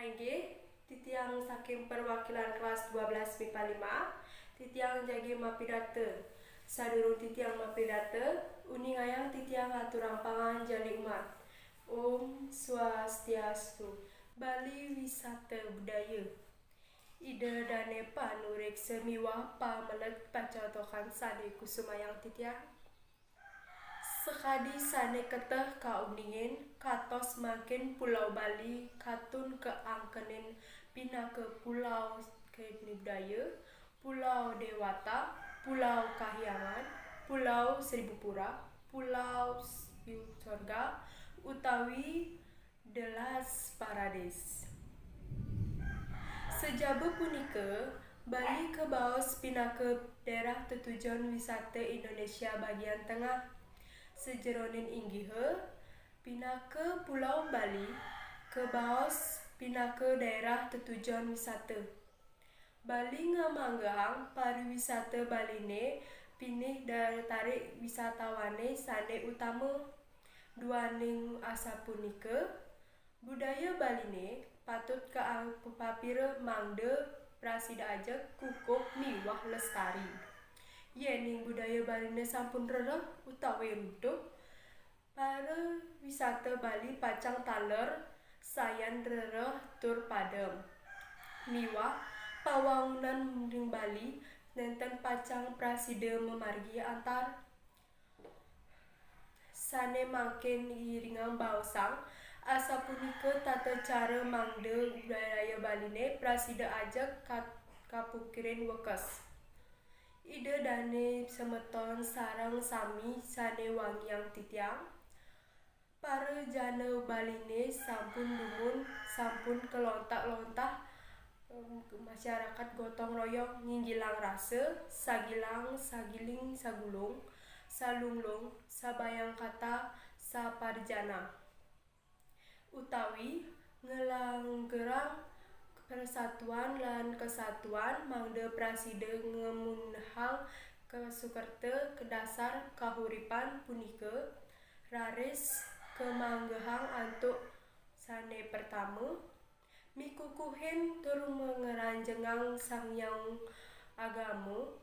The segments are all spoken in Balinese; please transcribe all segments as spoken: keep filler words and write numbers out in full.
Inggih, titiang saking perwakilan kelas dua belas MIPA lima, titiang jagi mapidata. Sadurung titiang mapidata, uningayang titiang aturang panganjali umat. Om Swastiastu. Bali Wisata Budaya. Ida dane panureksa miwah pamelet pacotokan sane kusumayang titiang. Sakadi sane keteh kauningin, kantos mangkin Pulau Bali katun kaangkenin pinaka pulau kene budaya, pulau dewata, pulau kahyangan, pulau seribu pura, pulau sorga, utawi The Last Paradise. Sajaba punika, Bali kabaos pinaka daerah tetujon wisata Indonesia bagian tengah. Sajeroning inggiha, pinaka Pulau Bali kabaos pinaka daerah tetujon wisata. Bali ngamanggehang pariwisata Baline pinih daya tarik wisatawane sane utama. Duaning asapunika, budaya Baline patut kapapira mangda prasida ajeg, kukuh miwah lestari. Yening budaya Baline sampun rereh utawi runtuh, pariwisata Bali pacang taler sayan rereh tur padem. Miwah pawangunan ring Bali nenten pacang prasida mamargi antar. Sane mangkin iringang baosang, asapunika tata cara mangda budaya Baline prasida ajeg kat-, kapukirin wekes. Ida dane semeton sareng sami sane wangiang titiang, para jana Baline sampun dumun, sampun kalontak-lontah, em, masyarakat gotong royong nginggilang rasa, sagilang, sagiling, sagulung, salunglung, sabayang kata, saparjana. Utawi nglanggarang persatuan lan kesatuan mangda prasida ngamunhang kasukerta kadasar kahuripan punika, raris kamanggehang antuk sane pertama, mikukuhin tur ngranjengang sanghyang agama,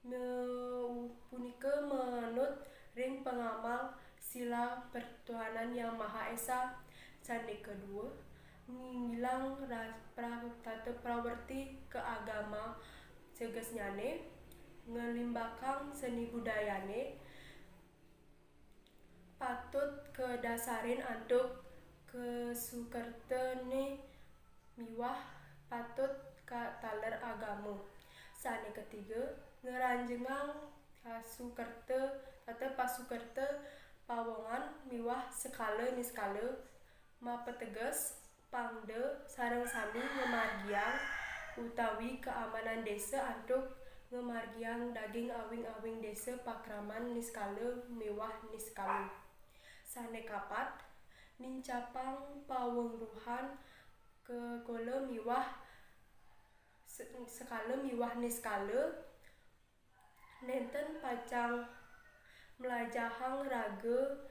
me-, punika manut ring pangamal sila pertuhanan Yang Maha Esa. Sane kedua, nginggilang ra-, pra-, tata prawerti ka agama, tegesnyane nglimbakang seni budayane, patut kadasarin antuk kasukertane miwah patut ka taler agama. Sane ketiga, ngranjengang pasukerta, tata pasukerta pawongan miwah sekala niskala, mapateges pangda sareng sami ngamargiang utawi kaamanan desa antuk ngamargiang daging awing-awing desa pakraman niskala miwah niskala. Sane kapat, nincapang pawengruhan kekala miwah se-, sekala miwah niskala, nenten pacang mlajahang raga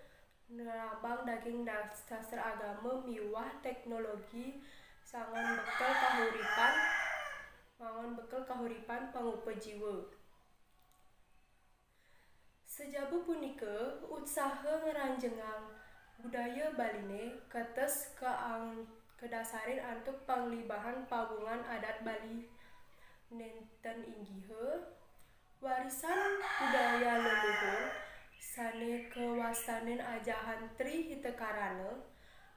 nrambang daging das-, sastra agama miwah teknologi sangon bekel kahuripan, mangon bekel kahuripan pangupa jiwa. Sajaba punika, utsaha ngranjengang budaya Baline kates kaang-, kadasarin antuk panglibahan pawongan adat Bali. Nenten inggiha, warisan budaya leluhur sane kawastanin ajahan Tri Hita Karana,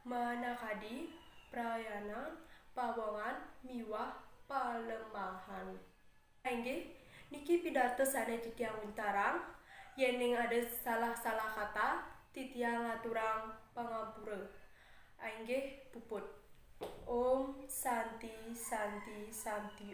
manakadi prayana, pawongan, miwah palemahan. Inggih, niki pidarta sane titiang untarang. Yening ada salah-salah kata, titiang aturang pangampura. Inggih, puput. Om Santi, Santi, Santi.